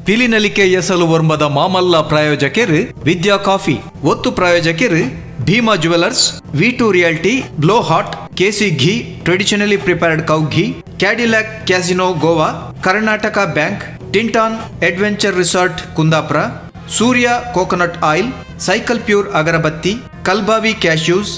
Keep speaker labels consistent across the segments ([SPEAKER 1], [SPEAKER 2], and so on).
[SPEAKER 1] ಪಿಲಿನಲಿಕೆ ಎಸಲು ಒರ್ಂಬದ ಮಾಮಲ್ಲ ಪ್ರಾಯೋಜಕೆರು ವಿದ್ಯಾ coffee, ಒತ್ತು ಪ್ರಾಯೋಜಕೆರು Bhima jewellers, V2 realty, blow hot, KC ghee, traditionally prepared cow ghee, Cadillac casino Goa, Karnataka bank, Tinton adventure resort Kundapura, Surya coconut oil, cycle pure agarbatti, Kalbavi cashews,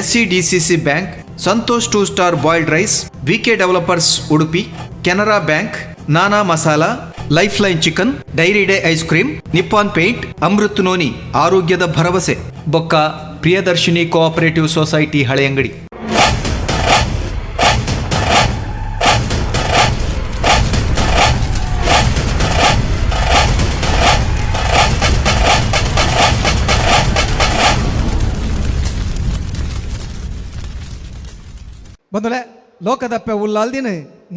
[SPEAKER 1] SCDCC bank, Santosh two star boiled rice, VK developers Udupi, Canara bank, Nana masala, life line chicken, dairy day ice cream, Nippon paint, Amrut noni ಆರೋಗ್ಯದ ಭರವಸೆ, ಬೊಕ್ಕ Priyadarshini cooperative society Haleyangadi.
[SPEAKER 2] ಬಂದಲೆ ಲೋಕದಪ್ಪೆ ಉಲ್ಲಾಲ್ದಿನ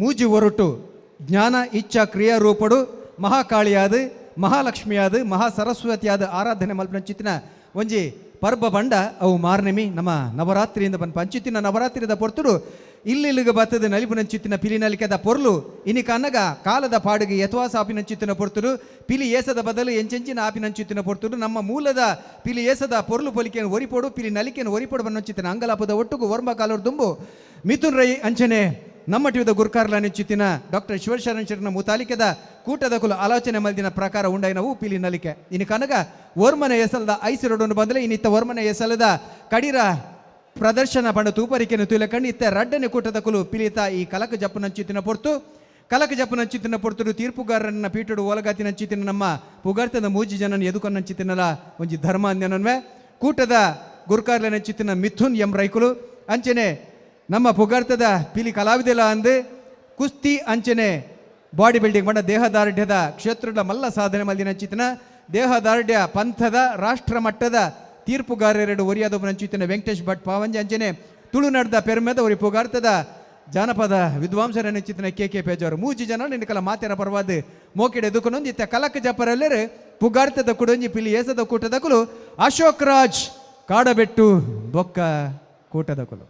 [SPEAKER 2] ಮೂಜಿ ಒರಟು ಜ್ಞಾನ ಇಚ್ಛಾ ಕ್ರಿಯಾ ರೂಪಡು ಮಹಾಕಾಳಿಯಾದ ಮಹಾಲಕ್ಷ್ಮಿಯಾದ ಮಹಾ ಸರಸ್ವತಿಯಾದ ಆರಾಧನೆ ಮಲ್ಪನಂಚಿತ್ತಿನ ಒಂಜಿ ಪರ್ಬ ಬಂಡ ಅವು ಮಾರ್ನೆಮಿ ನಮ್ಮ ನವರಾತ್ರಿಯಿಂದ ಬಂದ ಪಂಚಿತ್ತಿನ ನವರಾತ್ರಿದ ಪೊರ್ತುಡು ಇಲ್ಲಿಲ್ಲಿಗೆ ಬತ್ತದ ನಲಿಪುನಂಚಿತ್ತಿನ ಪಿಲಿ ನಲಿಕೆದ ಪೊರ್ಲು ಇನಿ ಕನ್ನಗ ಕಾಲದ ಪಾಡಿಗೆ ಯಥವಾಸ ಆಪಿನಂಚಿತ್ತಿನ ಪೊರ್ತುಡು ಪಿಲಿ ಏಸದ ಬದಲು ಎಂಚೆಂಚಿನ ಆಪಿನಂಚಿತ್ತಿನ ಪೊರ್ತುಡು ನಮ್ಮ ಮೂಲದ ಪಿಲಿ ಏಸದ ಪೊರ್ಲು ಪೊಲಿಕೆಯನ್ನು ಒರಿಪೋಡು ಪಿಲಿ ನಲಿಕೆಯನ್ನು ಒರಿಪೋಡು ಬನ್ನಂಚಿತ್ತಿನ ಅಂಗಲಾಪದ ಒಟ್ಟುಗು ಒರ್ಂಬ ಕಾಲೋರ್ ದುಂಬು ಮಿಥುನ್ ರೈ ಅಂಚನೆ ನಮ್ಮ ಟಿವಿದ ಗುರ್ಕಾರ್ಲ ನಿಂಚಿತ್ತಿನ ಡಾಕ್ಟರ್ ಶಿವಶರಣ ಶರಣ ಮುತಾಲಿಕೆದ ಕೂಟದ ಕುಲ ಆಲೋಚನೆ ಮಲ್ದಿನ ಪ್ರಕಾರ ಉಂಡೈನವು ಪಿಲಿ ನಲಿಕೆ. ಇನ್ನು ಕನಗ ಓರ್ಮನೆ ಎಸಲದ ಐಸಿರೊಡನ್ನು ಬಂದಲೆ ಇನ್ನಿತ್ತ ಓರ್ಮನೆ ಎಸಲದ ಕಡಿರ ಪ್ರದರ್ಶನ ಪಂಡ ತೂಪರಿಕೆಯನ್ನು ತುಲಕಂಡು ಇತ್ತ ರಡ್ಡನೆ ಕೂಟದ ಕುಲು ಪಿಲಿತ ಈ ಕಲಕ ಜಪ್ಪುನಂಚಿತ್ತಿನ ಪೊರ್ತು ಕಲಕ ಜಪ್ಪುನಂಚಿತ್ತಿನ ಪೊರ್ತುಡು ತೀರ್ಪುಗಾರರನ್ನ ಪೀಟುಡು ಓಲಗಾತಿನಂಚಿತ್ತಿನ ನಮ್ಮ ಪುಗಾರ್ತದ ಮೂಜಿ ಜನನ ಎದುಕೊನ್ನಂಚಿತ್ತಿನಲ ಒಂಜಿ ಧರ್ಮ ಅಂದ್ಯನನ್ವೆ ಕೂಟದ ಗುರ್ಕಾರ್ಲ ನಂಚಿತ್ತಿನ ಮಿಥುನ್ ಎಂ ರೈಕುಲು ಅಂಚನೆ ನಮ್ಮ ಪುಗಾರ್ತದ ಪಿಲಿ ಕಲಾವಿದೆಲ ಅಂದು ಕುಸ್ತಿ ಅಂಚನೆ ಬಾಡಿ ಬಿಲ್ಡಿಂಗ್ ಪಂಡ ದೇಹದಾರ್ಢ್ಯದ ಕ್ಷೇತ್ರದ ಮಲ್ಲ ಸಾಧನೆ ಮಲ್ದಿನ ಚಿತ್ತಿನ ದೇಹದಾರ್ಢ್ಯ ಪಂಥದ ರಾಷ್ಟ್ರ ಮಟ್ಟದ ತೀರ್ಪುಗಾರರೆರಡು ಒರಿಯಾದೊಬ್ಬ ನಂಚಿತ್ತಿನ ವೆಂಕಟೇಶ್ ಭಟ್ ಪಾವಂಜೆ ಅಂಚನೆ ತುಳುನಾಡ್ದ ಪೆರ್ಮೆದ ಒರಿ ಪುಗಾರ್ತದ ಜಾನಪದ ವಿದ್ವಾಂಸರ ನೆಚ್ಚಿತ್ತಿನ ಕೆ ಕೆ ಪೇಜವರು ಮೂಜಿ ಜನ ನಿನಕಲ ಮಾತೆರ ಪರವಾದ ಮೋಕೆಡೆ ದುಕನೊಂದು ಇತ್ತ ಕಲಕ ಜಪರಲ್ಲೆರು ಪುಗಾರ್ತದ ಕುಡೊಂಜಿ ಪಿಲಿ ಏಸದ ಕೂಟದ ಕುಲು ಅಶೋಕ್ ರಾಜ್ ಕಾಡಬೆಟ್ಟು ಬೊಕ್ಕ ಕೂಟದ ಕುಲು.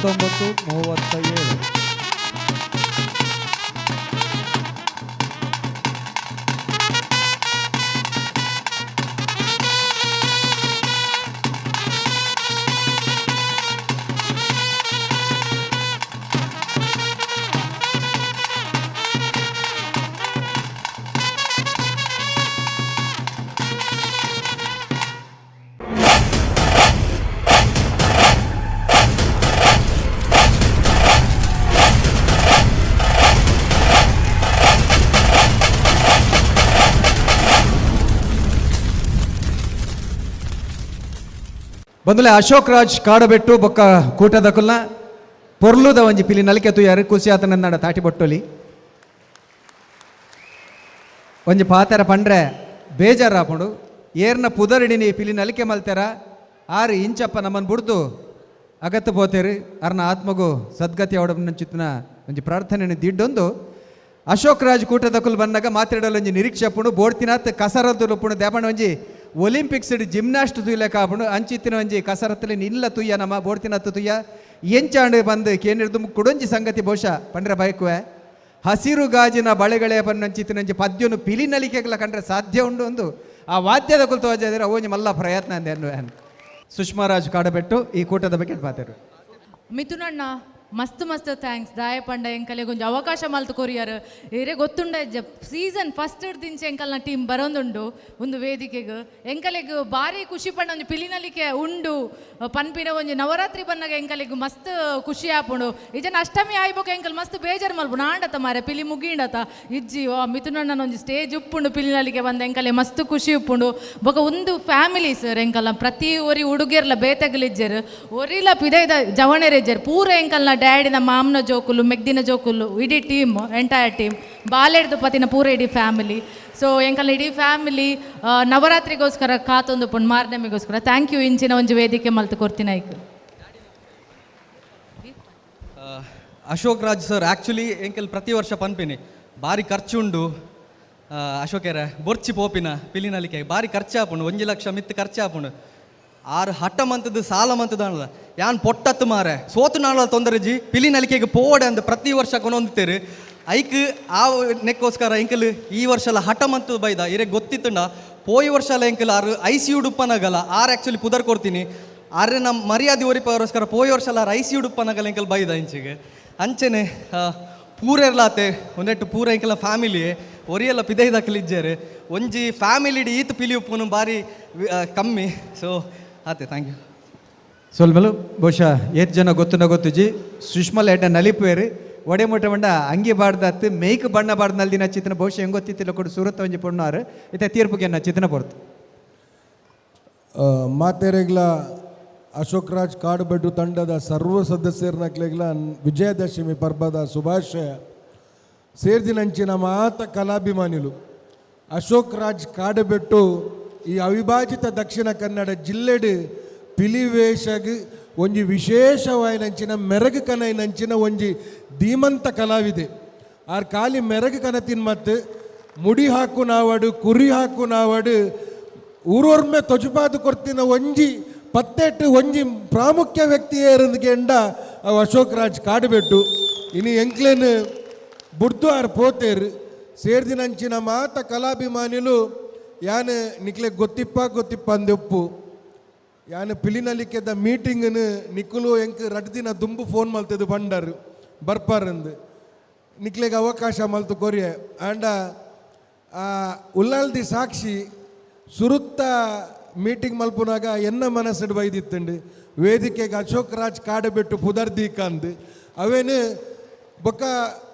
[SPEAKER 2] 19-37. ಬಂದಲೆ ಅಶೋಕ್ ರಾಜ್ ಕಾಡಬೆಟ್ಟು ಬೊಕ್ಕ ಕೂಟದ ಕುಲ್ನ ಪೊರ್ಲುದ ಒಂಜಿ ಪಿಲಿ ನಲಿಕೆ ತುಯಾರು ಖುಷಿ ಆತನಂದಾಡ ತಾಟಿ ಬೊಟ್ಟೊಲಿ ಒಂಜಿ ಪಾತೆರ ಪಂಡ್ರೆ ಬೇಜಾರಾಪುಂಡು ಏರ್ನ ಪುದರಿಡಿನಿ ಪಿಲಿ ನಲಿಕೆ ಮಲ್ತೆರ ಆರು ಇಂಚಪ್ಪ ನಮ್ಮನ್ನು ಬುಡ್ದು ಅಗತ್ತು ಪೋತೇರು ಅರ್ನ ಆತ್ಮಗು ಸದ್ಗತಿ ಅವಡಂಚಿತ್ತಿನ ಒಂಜಿ ಪ್ರಾರ್ಥನೆಯನ್ನು ದಿಡ್ಡೊಂದು ಅಶೋಕ್ ರಾಜ್ ಕೂಟದಕುಲು ಬಂದಾಗ ಮಾತಾಡಲು ಒಂಜಿ ನಿರೀಕ್ಷೆ ಪುಣು ಬೋಡ್ತಿನಾತ್ ಕಸರತ್ತು ಪುಣು ದೇಪಣ ಒಂಜಿ ಒಲಿಂಪಿಕ್ಸ್ ಜಿಮ್ನಾಸ್ಟ್ ತುಯ್ಲೆಕ ಆಪುಂಡು ಅಂಚಿತ್ತಿನ ಒಂಜಿ ಕಸರತ್ತಲ್ಲಿ ನಿಲ್ಲ ತುಯ್ಯ ನಮ್ಮ ಬೋಡ್ತಿನಾತ್ ತುಯ್ಯ ಎಂಚಾಂಡು ಬಂದು ಕೇನಿರ್ದು ಕುಡೊಂಜಿ ಸಂಗತಿ ಬಹುಶಃ ಪಂಡ್ರೆ ಬಯಕುವೆ ಹಸಿರು ಗಾಜಿನ ಬಳೆಗಳೇ ಪನ್ನಂಚಿತ್ತಿನ ಒಂಜಿ ಪದ್ಯನು ಪಿಲಿ ನಲಿಕೆಗಳ ಕಂಡ್ರೆ ಸಾಧ್ಯ ಉಂಡು ಒಂದು ಆ ವಾದ್ಯದ ಕುಲ್ತು ವಾಜಾದ್ರೆ ಅವೊಂಜಿ ಮಲ್ಲ ಪ್ರಯತ್ನ ಅಂದೆ ಅನ್ನುವೆ. ಸುಷ್ಮಾ ರಾಜ್ ಕಾಡಬೆಟ್ಟು ಈ ಕೂಟದ ಬಗ್ಗೆ ಮಾತಾಡು.
[SPEAKER 3] ಮಿಥುನಣ್ಣ ಮಸ್ತ್ ಮಸ್ತ್ thanks ದಾಯ ಪಂಡ ಎಂಕಲೆ ಗೊಂಜಿ ಅವಕಾಶ ಮಲ್ತು ಕೊರಿಯರ್ ಏರೆ ಗೊತ್ತುಂಡ ಸೀಸನ್ ಫಸ್ಟ್ ದಿಂಚೆ ಎಂಕಲ್ನ ಟೀಮ್ ಬರೋಂದುಂಡು ಒಂದು ವೇದಿಕೆಗ್ ಎಂಕಲೆಗ್ ಭಾರಿ ಖುಷಿ ಪಂಡ ಒಂಜಿ ಪಿಲಿನಲಿಕೆ ಉಂಡು ಪನ್ಪಿನ ಒಂಜಿ ನವರಾತ್ರಿ ಬನ್ನಾಗ ಎಂಕಲೆಗ್ ಮಸ್ತ್ ಖುಷಿ ಆಪುಂಡು ಇಜನ ಅಷ್ಟಮಿ ಆಯ್ಬೋಕ ಎಂಕಲ್ ಮಸ್ತ್ ಬೇಜಾರು ಮಲ್ಪುಂಡು ಆಂಡತ ಮಾರೆ ಪಿಲಿ ಮುಗೀಂಡತ ಇಜ್ಜಿ ಓ ಮಿಥುನಣ್ಣನ ಒಂಜಿ ಸ್ಟೇಜ್ ಉಪ್ಪುಂಡು ಪಿಲಿನಲಿಕೆ ಬಂದ ಎಂಕಲೆ ಮಸ್ತ್ ಖುಷಿ ಉಪ್ಪುಂಡು ಬೊಕ ಒಂದು ಫ್ಯಾಮಿಲಿ ಸರ್ ಎಂಕಲ್ನ ಪ್ರತಿ ಒರಿ ಹುಡುಗಿಯರ್ಲ ಬೇತೆಗಲಿಜ್ಜೆರ್ ಒರಿಲ ಪಿದೈದ ಜವಣೆರೆಜ್ಜೆರ್ ಪೂರ ಎಂಕಲ್ನ ಡ್ಯಾಡಿನ ಮಾಮನ ಜೋಕುಲು ಮೆಗ್ದಿನ ಜೋಕುಲು ಇಡೀ team entire team ಬಾಲೆಡ್ದು ಪತಿನ ಪೂರ ಇಡೀ ಫ್ಯಾಮಿಲಿ. ಸೊ ಎಂಕಲ್ನ ಇಡೀ ಫ್ಯಾಮಿಲಿ ನವರಾತ್ರಿಗೋಸ್ಕರ ಕಾತೊಂದು ಪುಣ್ ಮಾರನೆಮಿಗೋಸ್ಕರ thank you ಇಂಚಿನ ಒಂಜಿ ವೇದಿಕೆ ಮಲ್ತು ಕೊರ್ತಿನ ಐಕ್.
[SPEAKER 4] ಅಶೋಕ್ ರಾಜ್ ಸರ್ ಆ್ಯಕ್ಚುಲಿ ಎಂಕಲ್ ಪ್ರತಿ ವರ್ಷ ಪನ್ಪಿನಿ ಭಾರಿ ಖರ್ಚುಂಡು ಅಶೋಕೆರೆ ಬೊರ್ಚಿ ಪೋಪಿನ ಪಿಲಿನಲಿಕೆ ಭಾರಿ ಖರ್ಚು ಆಪುಂಡು 1 ಲಕ್ಷ ಮಿತ್ತು ಖರ್ಚು ಆಪುಂಡು ಆರು ಹಠ ಮಂತದ್ದು ಸಾಲ ಮಂತದ್ದು ಅನ್ಲ ಯಾನ್ ಪೊಟ್ಟತ್ತು ಮಾರೆ ಸೋತು ನಾಳ ತೊಂದರೆ ಜಿ ಪಿಲಿನಲಿಕೆಗೆ ಪೋಡೆ ಅಂದ್ ಪ್ರತಿ ವರ್ಷ ಕೊನೊಂದಿತ್ತೇರು ಐಕ್ ಆ ನೆಕ್ಕೋಸ್ಕರ ಎಂಕಲ್ ಈ ವರ್ಷ ಎಲ್ಲ ಹಠ ಮಂತದ್ದು ಬೈದ ಇರೆ ಗೊತ್ತಿತ್ತುಂಡ ಪೋಯಿ ವರ್ಷ ಎಲ್ಲ ಎಂಕಲ್ ಆರು I C you ಡುಪ್ಪನಾಗಲ್ಲ ಆರು ಆ್ಯಕ್ಚುಲಿ ಪುದರ್ ಕೊಡ್ತೀನಿ ಆರೆ ನಮ್ಮ ಮರ್ಯಾದೆ ಒರಿಪವರೋಸ್ಕರ ಪೋಯಿ ವರ್ಷ ಎಲ್ಲ ಆರು I C you ಡುಪ್ಪನಾಗಲ್ಲ ಎಂಕಲ್ ಬೈದ ಇಂಚಿಗೆ ಅಂಚೆನೆ ಪೂರೆರ್ಲಾತೆ ಒಂದೆಟ್ಟು ಪೂರ ಎಂಕಲ ಫ್ಯಾಮಿಲಿ ಒರಿಯೆಲ್ಲ ಪಿದೈದಾಕಲಿಜ್ಜಾರು ಒಂಜಿ ಫ್ಯಾಮಿಲಿ ಈತ್ ಪಿಲಿ ಉಪ್ಪುನು ಭಾರಿ ಕಮ್ಮಿ ಸೊ ಆತೆ thank you.
[SPEAKER 2] ಸೊಲ್ಮೆಲು ಬಹುಶಃ ಏತ್ ಜನ ಗೊತ್ತುನ ಗೊತ್ತುಜಿ ಸುಷ್ಮಲ್ ಎಡ್ಡ ನಲಿಪುವೇರು ಒಡೆ ಮುಟ್ಟ ಬಂಡ ಅಂಗಿ ಬಾರ್ದತ್ತು ಮೇಯ್ಕ್ ಬಣ್ಣ ಬಾರ್ದ ನಲ್ದಿನ ಚಿತ್ರನ ಬಹುಶಃ ಹೆಂಗ್ ಗೊತ್ತಿತ್ತಿಲ್ಲ ಕೊಡು ಸೂರತ್ ಒಂಜಿ ಪೊಣ್ಣಾರು ಇತ್ತೆ ತೀರ್ಪುಗೆ ಚಿತ್ರನ ಪೊರ್ತು.
[SPEAKER 5] ಮಾತೆರೆಗ್ಲ ಅಶೋಕ್ ರಾಜ್ ಕಾಡುಬೆಟ್ಟು ತಂಡದ ಸರ್ವ ಸದಸ್ಯರನಕ್ಲೆಗ್ಲ ವಿಜಯದಶಮಿ ಪರ್ಬದ ಶುಭಾಶಯ. ಸೇರ್ದಿನಂಚಿನ ಮಾತ ಕಲಾಭಿಮಾನಿಲು ಅಶೋಕ್ ರಾಜ್ ಕಾಡುಬೆಟ್ಟು ಈ ಅವಿಭಾಜಿತ ದಕ್ಷಿಣ ಕನ್ನಡ ಜಿಲ್ಲೆಡು ಪಿಲಿವೇಶಗ್ ಒಂಜಿ ವಿಶೇಷವಾಯಿನಂಚಿನ ಮೆರಗು ಕನೈನಂಚಿನ ಒಂಜಿ ಧೀಮಂತ ಕಲಾವಿದೆ. ಆರ್ ಖಾಲಿ ಮೆರಗು ಕನ ತಿನ್ಮತ್ತು ಮುಡಿ ಹಾಕು ನಾವಡು ಕುರಿ ಹಾಕು ನಾವಡು ಊರೊರ್ಮೆ ತೊಜುಪಾದು ಕೊರ್ತಿನ ಒಂಜಿ ಪತ್ತೆಟ್ಟು ಒಂಜಿ ಪ್ರಾಮುಖ್ಯ ವ್ಯಕ್ತಿಯೇ ಕೆಂಡ ಅವು ಅಶೋಕ್ ರಾಜ್ ಕಾಡುಬೆಟ್ಟು. ಇನಿ ಎಂಕ್ಲೇನು ಬುಡ್ದು ಆರ್ ಪೋತೇರು ಸೇರ್ದಿನಂಚಿನ ಮಾತ ಕಲಾಭಿಮಾನಿಲು ಯಾನ್ ನಿಕ್ಲೆ ಗೊತ್ತಿಪ್ಪ ಗೊತ್ತಿಪ್ಪ ಅಂದೆಪ್ಪು ಯಾನ್ ಪಿಲಿನಲಿಕೆದ ಮೀಟಿಂಗ್ನು ನಿಕ್ಕುಲು ಎಂಕ್ ರಡ್ ದಿನ ದುಂಬು ಫೋನ್ ಮಲ್ತದು ಬಂಡರು ಬರ್ಪಾರಂದು ನಿಕ್ಲೆಗ್ ಅವಕಾಶ ಮಲ್ತು ಕೊರಿಯೆ. ಆಂಡ ಉಲ್ಲಾಲ್ದಿ ಸಾಕ್ಷಿ ಸುರುತ್ತ ಮೀಟಿಂಗ್ ಮಲ್ಪುನಾಗ ಎನ್ನ ಮನಸ್ಸು ಬೈದಿತ್ತಂಡು ವೇದಿಕೆಗೆ ಅಶೋಕ್ ರಾಜ್ ಕಾಡುಬೆಟ್ಟು ಪುದರ್ದೀಕಂದು ಅವೇನು ಬೊಕ್ಕ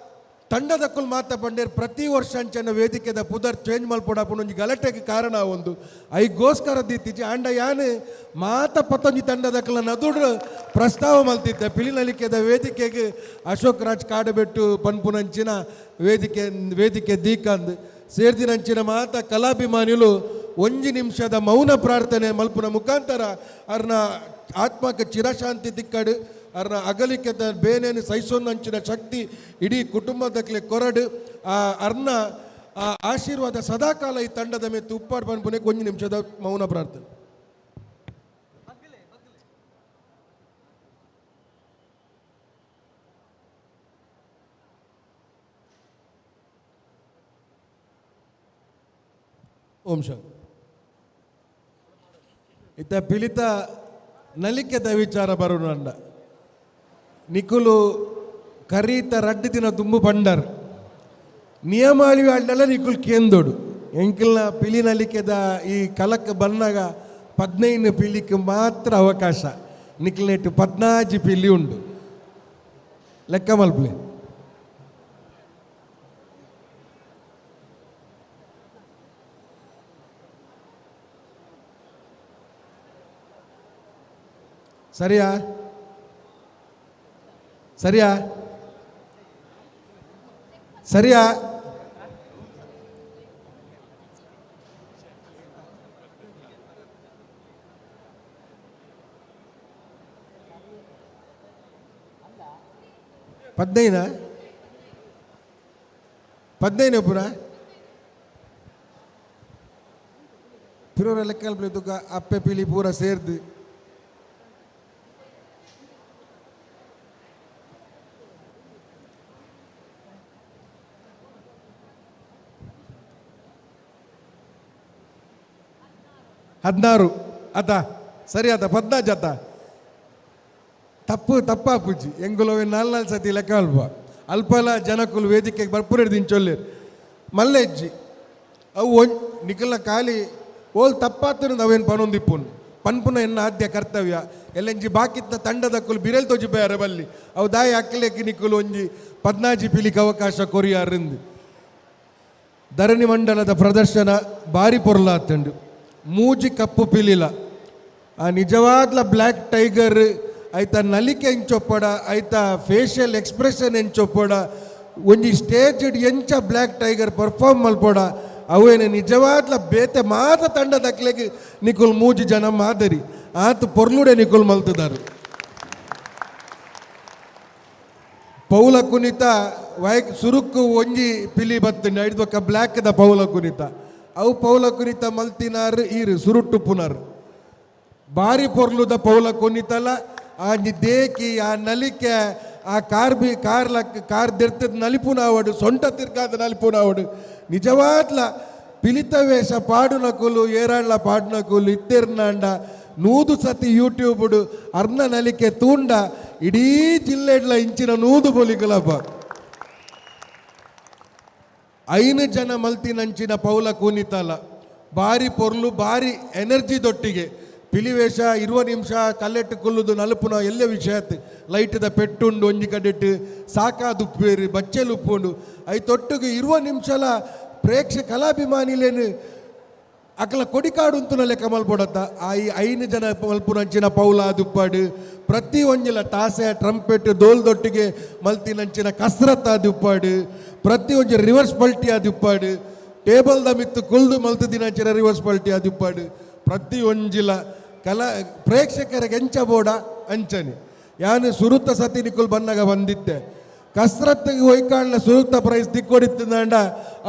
[SPEAKER 5] ತಂಡದಕ್ಕುಲ್ ಮಾತ ಪಂಡೇರ್ ಪ್ರತಿ ವರ್ಷ ಅಂಚನ ವೇದಿಕೆದ ಪುದರ್ ಚೇಂಜ್ ಮಲ್ಪೊಡಾಪುಂಡು ಒಂಜಿ ಗಲಾಟೆಗೆ ಕಾರಣ ಒಂದು ಐಗೋಸ್ಕರ ದೀತಿಜಿ. ಆಂಡ ಯಾನ್ ಮಾತ ಪತ್ತೊಂಜಿ ತಂಡದಕ್ಕಲ ನದುಡು ಪ್ರಸ್ತಾವ ಮಲ್ತಿದ್ದೆ ಪಿಲಿನಲಿಕೆದ ವೇದಿಕೆಗೆ ಅಶೋಕ್ ರಾಜ್ ಕಾಡುಬೆಟ್ಟು ಪನ್ಪುನಂಚಿನ ವೇದಿಕೆ ವೇದಿಕೆ ದೀಕಂದು ಸೇರ್ದಿನಂಚಿನ ಮಾತ ಕಲಾಭಿಮಾನಿಲು ಒಂಜಿ ನಿಮಿಷದ ಮೌನ ಪ್ರಾರ್ಥನೆ ಮಲ್ಪುನ ಮುಖಾಂತರ ಅರ್ನ ಆತ್ಮಕ್ಕೆ ಚಿರಶಾಂತಿ ತಿಕ್ಕಡು ಅರ್ನ ಅಗಲಿಕೆದ ಬೇನೇನು ಸಹಿಸೋನಂಚಿನ ಶಕ್ತಿ ಇಡೀ ಕುಟುಂಬದಕ್ಲೆ ಕೊರಡು ಆ ಅರ್ನ ಆ ಆಶೀರ್ವಾದ ಸದಾಕಾಲ ಈ ತಂಡದ ಮೇಲೆ ಉಪ್ಪಾಡು ಪನ್ಪುನೆ ಒಂಜಿ ನಿಮಿಷದ ಮೌನ ಪ್ರಾರ್ಥನೆ. ಓಂ ಶಾಂತಿ. ಇತ್ತ ಪಿಲಿತ ನಲಿಕೆದ ವಿಚಾರ ಬರುನಂಡ ನಿಕುಲು ಕರೀತ ರಡ್ಡು ದಿನ ದುಂಬು ಪಂಡರ್ ನಿಯಮಾಳಿ ಆಡ್ಲಲ್ಲ ನಿಕುಲು ಕೇಂದೋಡು ಎಂಕಿಲ್ನ ಪಿಲಿ ನಲಿಕೆದ ಈ ಕಲಕ್ ಬನ್ನಾಗ 15 ಪಿಲಿಕ್ ಮಾತ್ರ ಅವಕಾಶ ನಿಕ್ಲೆಟ್ 14 ಪಿಲಿ ಉಂಡು ಲೆಕ್ಕ ಮಲ್ಪಲೆ. ಸರಿಯಾ ಸರಿಯಾ ಸರಿಯಾ? ಪದ್ನೈನಾ ಪದ್ನೈದು ಪುರ ಪಿರೋರ ಲೆಕ್ಕಲ್ಪಲೆ ತುಕ ಅಪ್ಪೆ ಪಿಲಿ ಪೂರ ಸೇರ್ದು ಹದಿನಾರು ಅತ ಸರಿ ಆತ 14 ಆತ ತಪ್ಪು ತಪ್ಪಾಪುಜಿ ಎಂಗುಲವೆ ನಾಲ್ ನಾಲ್ ಸತಿ ಲೆಕ್ಕ ಅಲ್ಪ ಅಲ್ಪಲ ಜನಕುಲು ವೇದಿಕೆಗೆ ಬರ್ಪುರ ದಿಂಚೊಲ್ಲೇರು ಮಲ್ಲೆಜ್ಜಿ ಅವು ಒಂ ನಿಕಲ್ನ ಖಾಲಿ ಓಲ್ ತಪ್ಪಾತನ ಅವೇನು ಪನೊಂದಿಪ್ಪುನ್ ಪನ್ಪುನ ಎನ್ನ ಆದ್ಯ ಕರ್ತವ್ಯ ಎಲ್ಲಂಜಿ ಬಾಕಿತ್ನ ತಂಡದಕ್ಕುಲು ಬಿರೆಲ್ ತೋಜಿಪಯಾರ ಬಲ್ಲಿ ಅವು ದಾಯಿ ಅಕ್ಕಲೇಕಿ ನಿಕ್ಕುಲು ಒಂಜಿ 14 ಪಿಲಿಕ್ ಅವಕಾಶ ಕೊರಿಯಾರಿಂದು. ಧರಣಿ ಮಂಡಲದ ಪ್ರದರ್ಶನ ಭಾರಿ ಪೊರ್ಲಾತಂಡು ಮೂಜಿ ಕಪ್ಪು ಪಿಲಿಲ ಆ ನಿಜವಾದ್ಲ ಬ್ಲ್ಯಾಕ್ ಟೈಗರ್ ಐತ ನಲಿಕೆ ಎಂಚೊಪ್ಪಡ ಐತ ಫೇಶಿಯಲ್ ಎಕ್ಸ್ಪ್ರೆಷನ್ ಎಂಚೊಪ್ಪಡ ಒಂಜಿ ಸ್ಟೇಜ್ ಎಂಚ black tiger perform ಮಲ್ಪೊಡ ಅವೇನು ನಿಜವಾದ್ಲ ಬೇತೆ ಮಾತ ತಂಡ ದಕ್ಲೆಗ್ ನಿಕುಲ್ ಮೂಜಿ ಜನ ಮಾದರಿ ಆತ ಪೊರ್ಲುಡೆ ನಿಕುಲ್ ಮಲ್ತದಾರು. ಪೌಲ ಕುನಿತ ವೈಕ್ ಸುರುಕ್ಕು ಒಂಜಿ ಪಿಲಿ ಬತ್ತಂಡಿ ಐದು ಬೊಕ್ಕ ಬ್ಲ್ಯಾಕ್ದ ಪೌಲ ಕುನಿತ ಅವು ಪೌಲ ಕುನಿತ ಮಲ್ತಿನಾರು ಈರು ಸುರುಟ್ಟು ಪುನರ್ ಬಾರಿ ಪೊರ್ಲುದ ಪೌಲ ಕುನಿತಲ ಆ ದೇಕಿ ಆ ನಲಿಕೆ ಆ car B car luck car ದೆರ್ತದ ನಲಿಪುನಾವಡು ಸೊಂಟ ತಿರ್ಗಾದ ನಲಿಪುನಾವಡು ನಿಜವಾದ್ಲ ಪಿಲಿತ ವೇಷ ಪಾಡುನಕುಲು ಏರಾಳ್ಲ ಪಾಡುನಕುಲು ಇತ್ತೆರ್ನಾಂಡ ನೂದು ಸತಿ ಯೂಟ್ಯೂಬುಡು ಅರ್ನ ನಲಿಕೆ ತೂಂಡ ಇಡೀ ಜಿಲ್ಲೆಡ್ಲ ಇಂಚಿನ ನೂದು ಬೊಲಿಕಲಪ್ಪ. 5 ಜನ ಮಲ್ತಿನಂಚಿನ ಪೌಲ ಕೂನಿತಲ ಬಾರಿ ಪೊರ್ಲು ಬಾರಿ ಎನರ್ಜಿ ದೊಟ್ಟಿಗೆ ಪಿಲಿವೇಷ 20 ನಿಮಿಷ ಕಲ್ಲೆಟ್ಟು ಕುಲ್ಲುದು ನಲುಪುನ ಎಲ್ಲ ವಿಷಯ ಲೈಟ್ದ ಪೆಟ್ಟುಂಡು ಒಂಜಿ ಕಡೆಟ್ಟು ಸಾಕಾದುಪ್ಪೇರು ಬಚ್ಚೆಲು ಉಪ್ಪುಂಡು I ತೊಟ್ಟುಗೆ 20 ನಿಮಿಷಲ ಪ್ರೇಕ್ಷಕ ಕಲಾಭಿಮಾನಿಲೇನು ಅಕಲ ಕೊಡಿಕಾಡುಂತುನ ಲೆಕ್ಕ ಮಲ್ಪೊಡತ್ತ ಆ ಈ 5 ಜನ ಮಲ್ಪುನಂಚಿನ ಪೌಲ ದುಪ್ಪಾಡು ಪ್ರತಿ ಒಂಜಿಲ ತಾಸೆ ಟ್ರಂಪೆಟ್ ದೋಲ್ದೊಟ್ಟಿಗೆ ಮಲ್ತಿನಂಚಿನ ಕಸರತ್ ದುಪ್ಪಾಡು ಪ್ರತಿ ಒಂಜಿ ರಿವರ್ಸ್ ಪಲ್ಟಿ ಆದಿಪ್ಪಾಡು ಟೇಬಲ್ದ ಮಿತ್ತು ಕುಲ್ದು ಮಲ್ತು ದಿನಂಚಿನ ರಿವರ್ಸ್ ಪಲ್ಟಿ ಆದಿಪ್ಪಾಡು ಪ್ರತಿ ಒಂಜಿಲ ಕಲಾ ಪ್ರೇಕ್ಷಕರಿಗೆ ಎಂಚ ಬೋಡ ಅಂಚನೆ ಯಾನು ಸುರುತ್ತ ಸತಿ ನಿಕುಲ್ ಬನ್ನಾಗ ಬಂದಿತ್ತೆ ಕಸರತ್ತಿಗೆ ಹೊಯ್ಕಾಣ್ಲ ಸುರುತ್ತ ಪ್ರೈಸ್ ತಿಕ್ಕೊಡಿತ್ತಂಡ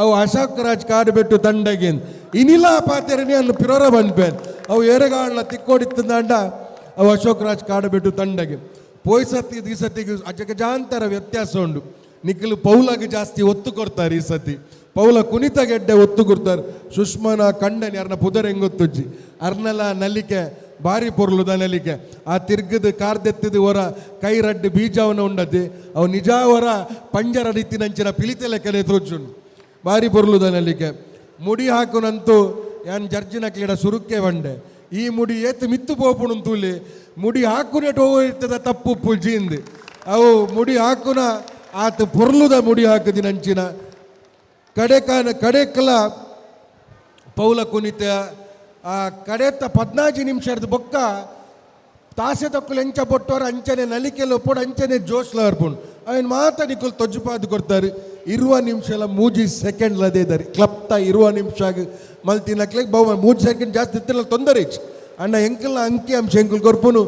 [SPEAKER 5] ಅವು ಅಶೋಕ್ ರಾಜ್ ಕಾಡು ಬೆಟ್ಟು ತಂಡಗೇನ್ ಇನಿಲಾ ಪಾತೆರನಿ ಅನ್ನು ಪಿರೋರ ಬಂದ್ಪೇನ್ ಅವು ಏರೆಗಾಣ್ಲ ತಿಕ್ಕೊಡಿತ್ತಂಡ ಅವು ಅಶೋಕ್ ರಾಜ್ ಕಾಡು ಬೆಟ್ಟು ತಂಡಗೆ ಪೋಯ್ ಸತಿ ಈ ಸತಿಗೆ ಅಜಗಜಾಂತರ ವ್ಯತ್ಯಾಸ ಉಂಡು ನಿಖಿಲ್ ಪೌಲಾಗ ಜಾಸ್ತಿ ಒತ್ತು ಕೊಡ್ತಾರೆ ಈ ಸತಿ ಪೌಲ ಕುನಿತ ಗೆಡ್ಡೆ ಒತ್ತು ಕೊಡ್ತಾರೆ ಸುಷ್ಮನ ಕಂಡನಿ ಅರ್ನ ಪುದರ್ ಹೆಂಗೊತ್ತುಜ್ಜಿ ಅರ್ನಲ ನಲಿಕೆ ಭಾರಿ ಪೊರ್ಲುದ ನಲಿಕೆ ಆ ತಿರ್ಗದ ಕಾರ್ದೆತ್ತಿದ ಹೊರ ಕೈ ರಡ್ಡು ಬೀಜವನ್ನ ಉಂಡತಿ ಅವು ನಿಜಾವರ ಪಂಜರ ರೀತಿನಂಚಿನ ಪಿಲಿತೆಲೆ ಕೆಲೆ ತೋಜುಂಡು ಭಾರಿ ಪೊರ್ಲುದ ನಲಿಕೆ ಮುಡಿ ಹಾಕುನಂತೂ ಯಾನ್ ಜರ್ಜಿನ ಕ್ಲೀಡ ಸುರುಕ್ಕೆ ಬಂಡೆ ಈ ಮುಡಿ ಏತು ಮಿತ್ತು ಪೋಪುಣು ತೂಲಿ ಮುಡಿ ಹಾಕುನೆಟ್ ಇರ್ತದ ತಪ್ಪು ಪುಜಿಂದು ಅವು ಮುಡಿ ಹಾಕುನ ಆತ ಪೊರ್ಲುದ ಮುಡಿ ಹಾಕುದಿನಂಚಿನ ಕಡೆಕಾನ ಕಡೆಕಲ ಪೌಲ ಕುನಿತ ಆ ಕಡೆತ 14 ನಿಮಿಷದ ಬೊಕ್ಕ ತಾಸೆ ತಕ್ಕುಲು ಎಂಚ ಬೊಟ್ಟೋರು ಅಂಚನೆ ನಲಿಕೆಲ್ಲ ಒಪ್ಪೋಡು ಅಂಚನೆ ಜೋಶ್ಲ ಅರ್ಪುಂಡು ಅವನ್ ಮಾತ ನಿಕುಲು ತೊಜ್ಜುಪಾದು ಕೊಡ್ತಾರೆ 20 ನಿಮಿಷ ಮೂಜಿ ಸೆಕೆಂಡ್ ಲದೇ ಇದ್ದಾರೆ ಕ್ಲಪ್ತ 20 ನಿಮಿಷ ಮಲ್ತಿನಕ್ಲೆಗ್ ಬಹು 3 ಸೆಕೆಂಡ್ ಜಾಸ್ತಿ ಇತ್ತಿಲ್ಲ ತೊಂದರೆ ಇಚ್ಚು ಅಣ್ಣ ಎಂಕಲ್ನ ಅಂಕಿ ಅಂಶ ಎಂಕಲ್ ಕೊರ್ಪುನು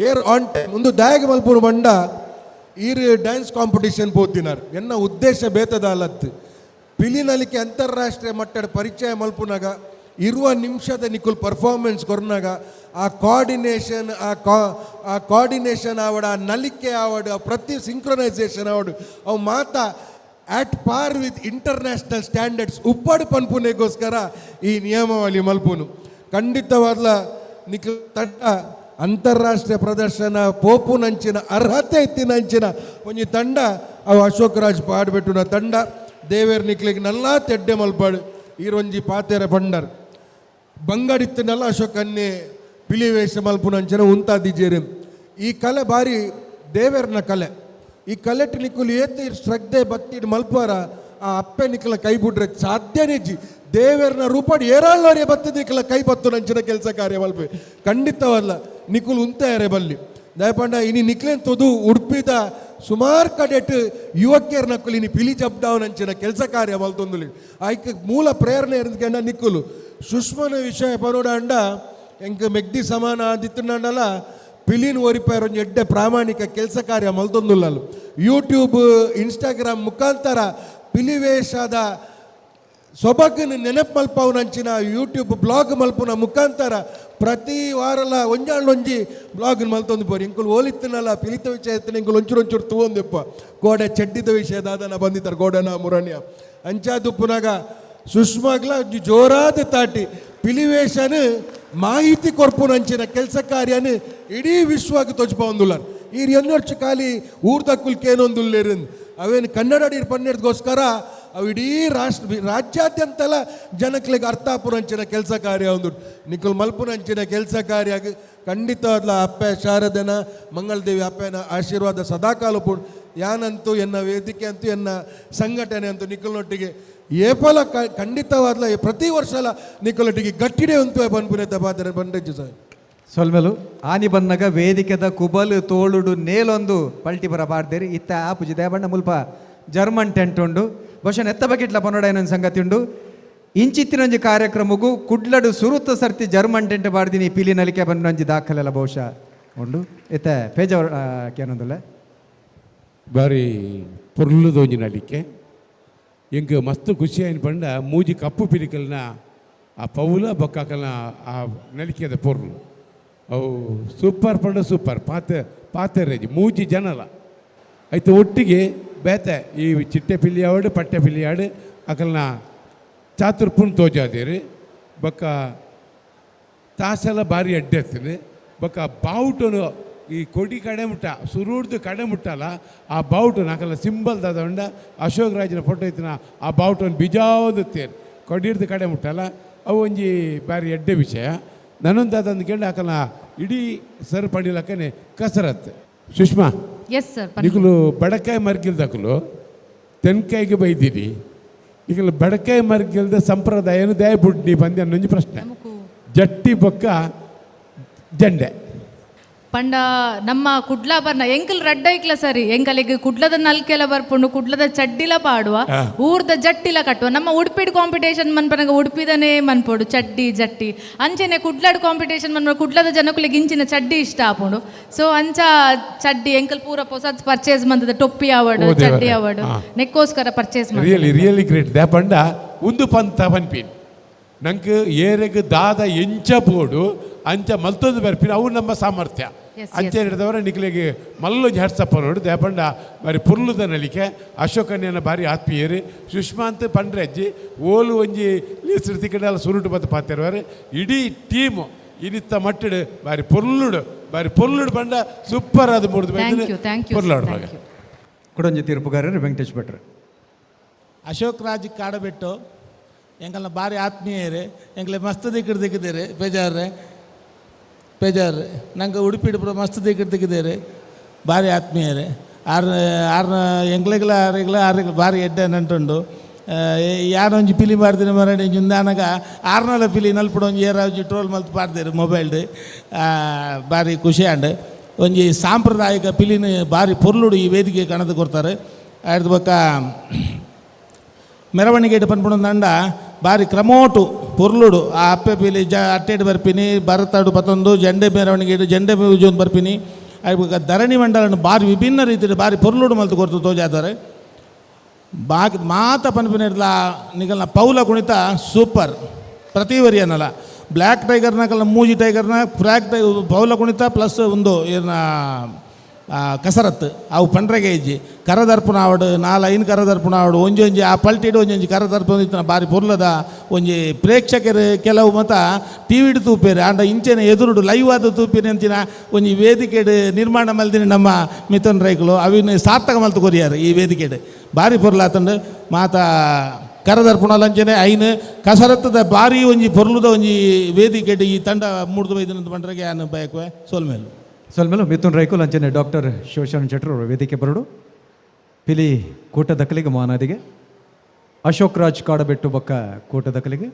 [SPEAKER 5] air on time ಒಂದು ದಾಯಗ ಮಲ್ಪುನು ಬಂಡ ಈರ್ ಡ್ಯಾನ್ಸ್ ಕಾಂಪಿಟಿಷನ್ ಪೋತಿನಾರ್ ಎನ್ನ ಉದ್ದೇಶ ಬೇತದ ಅಲತ್ತು ಪಿಲಿನಲಿಕೆ ಅಂತಾರಾಷ್ಟ್ರೀಯ ಮಟ್ಟದ ಪರಿಚಯ ಮಲ್ಪುನಾಗ 20 ನಿಮಿಷದ ನಿಕುಲ್ ಪರ್ಫಾರ್ಮೆನ್ಸ್ ಕೊರ್ನಾಗ ಆ ಕೋಆರ್ಡಿನೇಷನ್ ಆ ಕೋಆರ್ಡಿನೇಷನ್ ಆವಡ ಆ ನಲಿಕೆ ಆವಡು ಆ ಪ್ರತಿ ಸಿಂಕ್ರೊನೈಸೇಷನ್ ಆವಡು ಅವು ಮಾತಾ At par with international standards ಉಪ್ಪಾಡು ಪನ್ಪುನೆಗೋಸ್ಕರ ಈ ನಿಯಮಾವಳಿ ಮಲ್ಪುನು. ಖಂಡಿತವಾದ್ಲ ನಿಕ್ ತಂಡ ಅಂತಾರಾಷ್ಟ್ರೀಯ ಪ್ರದರ್ಶನ ಪೋಪುನಂಚಿನ ಅರ್ಹತೆ ಇತ್ತಿನಂಚಿನ ಒಂಜಿ ತಂಡ ಅವು ಅಶೋಕ್ ರಾಜ್ ಪಾಡ್ಬೆಟ್ಟುನ ತಂಡ. ದೇವೇರ್ ನಿಕ್ಲಿಗೆ ನಲ್ಲಾ ತೆಡ್ಡೆ ಮಲ್ಪಾಡು. ಈರೊಂಜಿ ಪಾತೆರ ಬಂಡರ್ ಬಂಗಡಿತ್ತನಲ್ಲ ಅಶೋಕ್ ಅನ್ನೆ ಪಿಲಿವೇಶ ಮಲ್ಪುನಂಚಿನ ಉಂತಾದಿಜೇರು. ಈ ಕಲೆ ಬಾರಿ ದೇವೇರ್ನ ಕಲೆ. ಈ ಕಲೆಟ್ ನಿಕ್ಕುಲು ಏತ್ ಶ್ರದ್ಧೆ ಬತ್ತಿಡ್ ಮಲ್ಪುವಾರ ಆ ಅಪ್ಪೆ ನಿಕ್ಕಲ ಕೈ ಬಿಡ್ರೆ ಸಾಧ್ಯನೇ ಜಿ. ದೇವೇರ್ನ ರೂಪಾಡಿ ಏರಾಳ್ನವರೇ ಬತ್ತದ ನಿಕ್ಕಲ ಕೈ ಬತ್ತು ನಂಚಿನ ಕೆಲಸ ಕಾರ್ಯ ಮಲ್ಪೆ ಖಂಡಿತವಲ್ಲ ನಿಕ್ಕುಲು ಉಂತಾಯರೆ ಬಲ್ಲಿ. ದಯಪಂಡ ಇನಿ ನಿಕ್ಲೇನ್ ತೊದು ಉಡುಪಿದ ಸುಮಾರು ಕಡೆಟ್ ಯುವಕಿಯರ್ ನಕ್ಕುಲು ಇನಿ ಪಿಲಿ ಜಬ್ಡಾವ್ ನಂಚಿನ ಕೆಲಸ ಕಾರ್ಯ ಮಲ್ತೊಂದುಲಿ. ಆಯ್ಕೆ ಮೂಲ ಪ್ರೇರಣೆ ಇರೋದಕ್ಕೆ ನಿಕ್ಕುಲು ಸುಷ್ಮನ ವಿಷಯ ಪರೋಡ ಅಂಡ ಎಂಕ್ ಮೆಗ್ದಿ ಸಮಾನ ಆದಿತ್ತುಂಡಲ್ಲ ಪಿಲಿನ್ ಒರಿಪಾರ ಒಂಜಿ ಎಡ್ಡೆ ಪ್ರಾಮಾಣಿಕ ಕೆಲಸ ಕಾರ್ಯ ಮಲ್ತೊಂದುಲ್ಲಲು. ಯೂಟ್ಯೂಬ್ ಇನ್ಸ್ಟಾಗ್ರಾಮ್ ಮುಖಾಂತರ ಪಿಲಿವೇಶದ ಸೊಬಗನ್ನು ನೆನಪು ಮಲ್ಪವನಂಚಿನ ಯೂಟ್ಯೂಬ್ ಬ್ಲಾಗ್ ಮಲ್ಪುನ ಮುಖಾಂತರ ಪ್ರತಿ ವಾರಲ ಒಂಜಾಂಡೊಂಜಿ ಬ್ಲಾಗ್ ಮಲ್ತೊಂದು ಪೋರಿ. ಇಂಕುಲು ಓಲಿತ್ತನಲ್ಲ ಪಿಲಿತ ವಿಷಯ ಇತ್ತನ ಇಂಕುಲು ಒಂಚೂರು ಒಂಚೂರು ತೂವೊಂದಿಪ್ಪ ಗೋಡೆ ಚಡ್ಡಿದ ವಿಷಯ ದಾದನ ಬಂದಿತ್ತಾರೆ ಗೋಡನ ಮುರಣ್ಯ ಅಂಚಾದುಪ್ಪುನಾಗ ಸುಷ್ಮಾಗ್ಲ ಒಂಜಿ ಜೋರಾದ ತಾಟಿ ಪಿಲಿವೇಶನ ಮಾಹಿತಿ ಕೊರ್ಪುನಂಚಿನ ಕೆಲಸ ಕಾರ್ಯನ ಇಡೀ ವಿಶ್ವಕ್ಕೆ ತೊಜ್ಪೊಂದುಲ್ಲಾರ್. ಈ ಎನ್ನೊರ್ಚು ಖಾಲಿ ಊರ್ದಕ್ಕುಲ್ಕೇನೊಂದುಲ್ಲೇರು ಅವೇನು ಕನ್ನಡ ಪನ್ನೆಡ್ಗೋಸ್ಕರ ಅವು ಇಡೀ ರಾಷ್ಟ್ರ ರಾಜ್ಯಾದ್ಯಂತೆಲ್ಲ ಜನಕ್ಲೆಗ್ ಅರ್ಥ ಆಪುನಂಚಿನ ಕೆಲಸ ಕಾರ್ಯ ಒಂದು ನಿಕುಲ್ ಮಲ್ಪುನಂಚಿನ ಕೆಲಸ ಕಾರ್ಯ ಖಂಡಿತವಾದ್ಲ ಅಪ್ಪೆ ಶಾರದನ ಮಂಗಳದೇವಿ ಅಪ್ಪೆನ ಆಶೀರ್ವಾದ ಸದಾಕಾಲ ಪುಡ್ ಯಾನಂತೂ ಎನ್ನ ವೇದಿಕೆ ಅಂತೂ ಎನ್ನ ಸಂಘಟನೆ ಅಂತೂ ನಿಕುಲ್ನೊಟ್ಟಿಗೆ ಏಪಲ ಖಂಡಿತವಾದ್ಲ ಪ್ರತಿ ವರ್ಷಲ ನಿಕುಲೊಟ್ಟಿಗೆ ಗಟ್ಟಿಡೆ ಅಂತೂ ಬಂದ್ಪುನೆ ಪಾತ್ರ ಬಂಡೆಜ್ಜು ಸರ್.
[SPEAKER 2] ಸೊಲ್ಮೆಲು ಆನಿ ಬನ್ನಗ ವೇದಿಕೆದ ಕುಬಲ್ ತೋಳುಡು ನೇಲೊಂದು ಪಲ್ಟಿ ಬರ ಬಾರ್ದೇರಿ ಇತ್ತ ಆಪುಜಿ ದೇಬಣ್ಣ ಮುಲ್ಪ ಜರ್ಮನ್ ಟೆಂಟ್ ಉಂಡು. ಬಹುಶಃ ನೆತ್ತ ಬಕೆಟ್ಲ ಪನ್ನೊಡೈನ ಸಂಗತಿ ಉಂಡು. ಇಂಚಿತ್ತಿನೊಂಜಿ ಕಾರ್ಯಕ್ರಮಗೂ ಕುಡ್ಲಡು ಸುರುತ ಸರ್ತಿ ಜರ್ಮನ್ ಟೆಂಟ್ ಬಾರ್ದಿನಿ ಪಿಲಿ ನಲಿಕೆ ಬಂದೊಂಜಿ ದಾಖಲೆಲ್ಲ ಬಹುಶಃ ಉಂಡು. ಇತ್ತ ಪೇಜ ಕೇನೊಂದುಲ್ಲ
[SPEAKER 6] ಬಾರಿ ಪೊರ್ಲುದೊಂಜಿ ನಲಿಕೆ ಎಂಕ್ ಮಸ್ತ್ ಖುಷಿ ಆಯ್ನ ಪಂಡ ಮೂಜಿ ಕಪ್ಪು ಪಿಲಿಕಲ್ನ ಆ ಪೌಲ ಬೊಕ್ಕಾಕಲ್ನ ಆ ನಲಿಕೆದ ಪೊರ್ಲು ಅವು ಸೂಪರ್ ಪಂಡ ಸೂಪರ್ ಪಾತೆ ಪಾತೆರೇಜಿ ಮೂಜಿ ಜನಲ ಐತ ಒಟ್ಟಿಗೆ ಬೇತೆ ಈ ಚಿಟ್ಟೆ ಪಿಲಿಯಾಡು ಪಟ್ಟೆ ಪಿಲಿಯಾಡು ಅಕಲ್ನ ಚಾತುರ್ಪುನ್ ತೋಜಾದೇರಿ ಬೊಕ್ಕ ತಾಸೆಲ್ಲ ಭಾರಿ ಅಡ್ಡೆ ಇರ್ತದೆ. ಬೊಕ್ಕ ಬಾವುಟನು ಈ ಕೊಡಿ ಕಡೆ ಮುಟ್ಟ ಸುರೂಡ್ದು ಕಡೆ ಮುಟ್ಟಲ್ಲ ಆ ಬಾವುಟನ ಅಕಲ್ನ ಸಿಂಬಲ್ ದಾದ ಅಶೋಕ್ ರಾಜನ ಫೋಟೋ ಇತ್ತಿನ ಆ ಬಾವುಟನ ಬಿಜಾವೊಂದು ತೇರು ಕೊಡಿರ್ದು ಕಡೆ ಮುಟ್ಟಲ್ಲ ಅವು ಒಂಜಿ ಬಾರಿ ಎಡ್ಡೆ ವಿಷಯ. ನನ್ನೊಂದು ಕೇಳಿ ಅಕಲ್ನ ಇಡೀ ಸರ್ ಪಡಿಲಕ್ಕನೆ ಕಸರತ್ತು. Sushma
[SPEAKER 3] yes sir.
[SPEAKER 6] ನಿಕುಲು ಬಡಕಾಯಿ ಮರ್ಗಿಲ್ದಕುಲು ತೆನ್ಕಾಯಿಗೆ ಬೈದಿರಿ ನಿಕುಲು ಬಡಕಾಯಿ ಮರ್ಗಿಲ್ದ ಸಂಪ್ರದಾಯನು ದಯ ಬುಡ್ಡಿ ಬಂದೆ ಅನ್ನೊಂಜಿ ಪ್ರಶ್ನೆ. ಜಟ್ಟಿ ಬೊಕ್ಕ ಜಂಡೆ
[SPEAKER 3] ಪಂಡ ನಮ್ಮ ಕುಡ್ಲ ಬರ್ನ ಎಂಕಲ್ ರಡ್ಡೈಕ್ಲ ಸರಿ ಎಂಕಲಿಗೆ ಕುಡ್ಲದ ನಲ್ಕೆಲ ಬರ್ಪುಂಡು ಕುಡ್ಲದ ಚಡ್ಡಿಲ ಪಾಡುವ ಊರ್ದ ಜಟ್ಟಿಲ ಕಟ್ಟುವ. ನಮ್ಮ ಉಡುಪಿಡ್ ಕಾಂಪಿಟೇಷನ್ ಮನ್ಪನಗ ಉಡುಪಿದನೇ ಮನ್ಪೋಡು ಚಡ್ಡಿ ಜಟ್ಟಿ ಅಂಚೆನೆ ಕುಡ್ಲಡ್ ಕಾಂಪಿಟೇಷನ್ ಮನ್ಪು ಕುಡ್ಲದ ಜನಕುಲಿಗೆ ಇಂಚಿನ ಚಡ್ಡಿ ಇಷ್ಟ ಆಪುಂಡು. ಸೊ ಅಂಚ ಚಡ್ಡಿ ಎಂಕಲ್ ಪೂರ ಪೊಸತ್ ಪರ್ಚೇಸ್ ಮಂತದ ಟೊಪ್ಪಿ ಆವಡ್ ಚಡ್ಡಿ ಆವಡ್ ನೆಕ್ಕೋಸ್ಕರ purchase
[SPEAKER 6] really really great ದ್ಯಾ ಪಂಡ ಉಂದು ಪಂತ ಪನ್ಪಿನ್ ನಂಗೆ ಏರೆಗ್ ದಾದ ಎಂಚ ಬೋಡು ಅಂಚ ಮಲ್ತೊಂದು ಬರ್ಪಿನ ಅವು ನಮ್ಮ ಸಾಮರ್ಥ್ಯ. ಅಂಚೆ ಹಿಡಿದವರ ನಿಕ್ಲೆಗೆ ಮಲ್ಲೊಂಜಿ ಹಟ್ಸಪ್ಪ ನೋಡು ದೇಪಂಡ ಬಾರಿ ಪುರ್ಲುದ ನಲಿಕೆ ಅಶೋಕಣ್ಯನ ಬಾರಿ ಆತ್ಮೀಯರು ಸುಷ್ಮಾ ಅಂತ ಪಂಡ್ರೆ ಅಜ್ಜಿ ಓಲು ಒಂಜಿ ಲೀಸ್ಡ್ ತಿಕ್ಕಡೆಲ್ಲ ಸುರುಟು ಬತ್ತು ಪಾತಿರುವರು ಇಡೀ ಟೀಮು ಇನಿತ್ತ ಮಟ್ಟಿಡು ಬಾರಿ ಪೊರ್ಲುಡು ಬಾರಿ ಪೊರ್ಲುಡು ಪಂಡ ಸೂಪರ್ ಅದು ಮೂರ್ದು ಪೊರ್ಲಾಡು ಮಗ.
[SPEAKER 2] ಕುಡಂಜಿ ತೀರ್ಪುಗಾರರು ವೆಂಕಟೇಶ್ ಭಟ್ರು.
[SPEAKER 7] ಅಶೋಕ್ ರಾಜ್ ಕಾಡಬೆಟ್ಟು ಎಂಕಲ್ನ ಭಾರಿ ಆತ್ಮೀಯರು ಎಂಕ್ಲೆ ಮಸ್ತ್ ದಿಕ್ಕಡ್ ದಿಕ್ಕಿದ್ದೀರಿ ಬೇಜಾರ್ರೆ ಬೇಜಾರು ನಂಗೆ ಉಡುಪಿ ಪೂರ ಮಸ್ತ್ ದಿಕ್ಕಡ್ ದಿಕ್ಕಿದ್ದೀರಿ ಭಾರಿ ಆತ್ಮೀಯರು ಆರ್ ಆರ್ನ ಎಂಕ್ಲೆಗ್ಲ ಆರಿಗ್ಲ ಆರಿಗ್ಲ ಭಾರಿ ಎಡ್ಡೆ ನಂಟುಂಡು. ಯಾರೊಂಜಿ ಪಿಲಿ ಪಾಡ್ದಿನ ಮರಡಿ ಇಂದಾನಗ ಆರ್ನಲ ಪಿಲಿ ನಲ್ಪುಡ ಒಂಜಿ ಏರ ಒಂಜಿ ಟ್ರೋಲ್ ಮಲ್ತ್ ಪಾಡ್ದೇರು ಮೊಬೈಲ್ಡ್ ಭಾರಿ ಖುಷಿ ಆಂಡ್. ಒಂಜಿ ಸಾಂಪ್ರದಾಯಿಕ ಪಿಲಿನ ಭಾರಿ ಪೊರ್ಲುಡು ಈ ವೇದಿಕೆ ಕಣದು ಕೊಡ್ತಾರೆ. ಅಯ್ದು ಬೊಕ್ಕ ಮೆರವಣಿಗೆ ಪನ್ಪುಣಂದಂಡ ಬಾರಿ ಕ್ರಮೋಟು ಪೊರ್ಲುಡು ಆ ಅಪ್ಪೆ ಪಿಲಿ ಜ ಅಟ್ಟೆಡ್ ಬರ್ಪಿನಿ ಭರತಾಡು ಪತ್ತೊಂದು ಜಂಡೆ ಮೆರವಣಿಗೆ ಜಂಡೆ ಪೂಜೊಂದು ಬರ್ಪಿನಿ. ಬೊಕ್ಕ ಧರಣಿ ಮಂಡಲನ್ನು ಭಾರಿ ವಿಭಿನ್ನ ರೀತಿಯಲ್ಲಿ ಭಾರಿ ಪೊರ್ಲುಡು ಮಲ್ತು ಕೊರ್ತು ತೋಜಾದರೆ ಬಾಕಿ ಮಾತ ಪನ್ಪಿನ ಇರ್ಲ ನಿಗಲ್ನ ಪೌಲ ಕುಣಿತ ಸೂಪರ್ ಪ್ರತಿ ವರಿಯನಲ್ಲ ಬ್ಲ್ಯಾಕ್ ಟೈಗರ್ನ ಕಲ್ಲ ಮೂಜಿ ಟೈಗರ್ನ ಬ್ಲ್ಯಾಕ್ ಟೈ ಪೌಲ ಕುಣಿತ ಪ್ಲಸ್ ಒಂದು ಏನ ಕಸರತ್ತು ಅವು ಪಂಡ್ರೆಗೆ ಇಜ್ಜಿ ಕರದರ್ಪಣ ಆವಡು ನಾಲ್ ಐನ್ ಕರದರ್ಪಣ ಆವಡು ಒಂಜಿ ಒಂಜಿ ಆ ಪಲ್ಟಿಡು ಒಂಜೊಂಜಿ ಕರದರ್ಪಣ ಇತ್ತಿನ ಬಾರಿ ಪೊರ್ಲದ ಒಂಜಿ ಪ್ರೇಕ್ಷಕರು ಕೆಲವು ಮತ ಟಿ ವಿಡ್ ತೂಪೇರು ಆಂಡ ಇಂಚೆನೆ ಎದುರುಡು ಲೈವ್ ಆದ ತೂಪೇರು ಅಂತಿನ ಒಂಜಿ ವೇದಿಕೆಡ್ ನಿರ್ಮಾಣ ಮಲ್ದಿನ ನಮ್ಮ ಮಿಥುನ್ ರೈಕುಲು ಅವಿನ ಸಾರ್ಥಕ ಮಲ್ತು ಕೊರಿಯಾರು ಈ ವೇದಿಕೆಡ್ ಬಾರಿ ಪೊರ್ಲಾತಂಡು ಮಾತಾ ಕರದರ್ಪಣ ಲಂಚನೆ ಐನು ಕಸರತ್ತದ ಬಾರಿ ಒಂಜಿ ಪೊರ್ಲುದ ಒಂಜಿ ವೇದಿಕೆಡ್ ಈ ತಂಡ ಮೂಡ್ದು ಬೈದಿನಂತ ಪಂಡ್ರೆಗೆ ಆನ್ ಬಯಕುವೆ ಸೋಲ್ಮೇಲು.
[SPEAKER 2] ಸೊಲ್ಮೇಲು ಮಿಥುನ್ ರೈಕುಲ್ ಅಂಚನೆ ಡಾಕ್ಟರ್ ಶಿವಶರಣ ಶೆಟ್ಟರು ವೇದಿಕೆ ಬರಡು ಪಿಲಿ ಕೂಟದಕಲಿಗೆ ಮಾನಾದಿಗೆ ಅಶೋಕ್ ರಾಜ್ ಕಾಡಬೆಟ್ಟು ಬೊಕ್ಕ ಕೂಟದಕಲಿಗೆ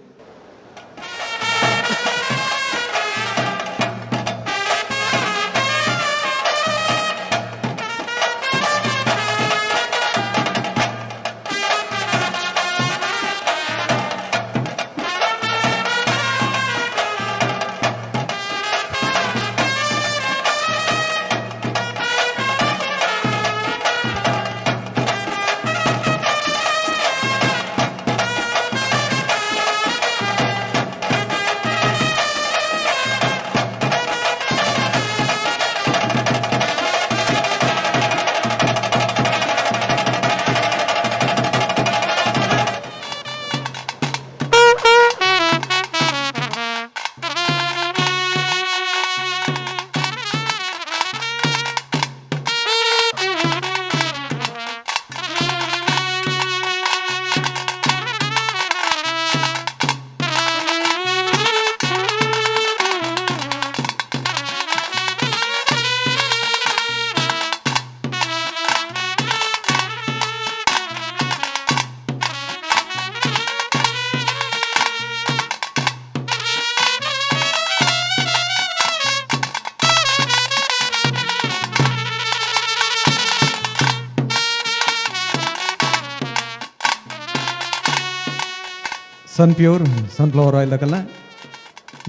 [SPEAKER 2] ಸನ್ ಪ್ಯೂರ್ ಸನ್ಫ್ಲವರ್ ಆಯಿಲ್ ದಕಲ್ನ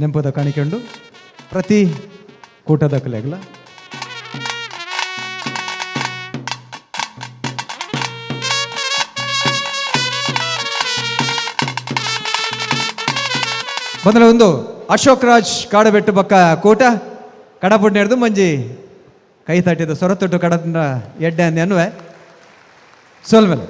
[SPEAKER 2] ನೆಂಪದ ಕಾಣಿಕೆಂಡು ಪ್ರತಿ ಕೂಟದ ಕಲೆಗಲ ಬಂದ್ರೆ ಒಂದು ಅಶೋಕ್ ರಾಜ್ ಕಾಡಬೆಟ್ಟು ಬಕ್ಕ ಕೂಟ ಕಡಪುಡ್ ಹಿಡ್ದು ಮಂಜಿ ಕೈ ತಟ್ಟಿದ ಸೊರತೊಟ್ಟು ಕಡದ ಎಡ್ಡೆ ಅನ್ವೆ ಸೋಲ್ಮೇಲೆ.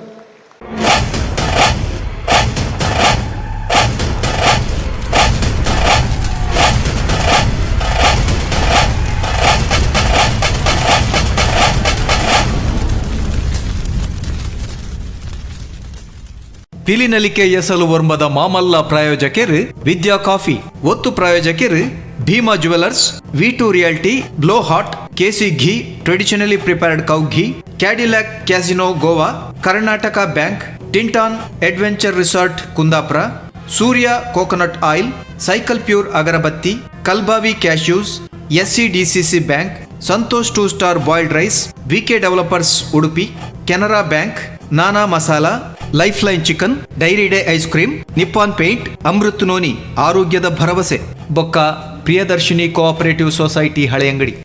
[SPEAKER 1] ಪಿಲಿನಲಿಕೆ ಎಸಲು ವರ್ಮದ ಮಾಮಲ್ಲ ಪ್ರಾಯೋಜಕರು ವಿದ್ಯಾ ಕಾಫಿ, ಒತ್ತು ಪ್ರಾಯೋಜಕರು Bhima jewellers, V2 realty, blow hot, KC ghee, traditionally prepared cow ghee, Cadillac casino Goa, Karnataka bank, Tinton adventure resort Kundapura, Surya coconut oil, cycle pure agarbatti, Kalbavi cashews, SCDCC bank, Santosh 2 star boiled rice, VK developers Udupi, Canara bank, Nana masala, life line chicken, dairy day ice cream, Nippon paint, Amrut noni, ಆರೋಗ್ಯದ ಭರವಸೆ, ಬೊಕ್ಕ Priyadarshini cooperative society Haleyangadi.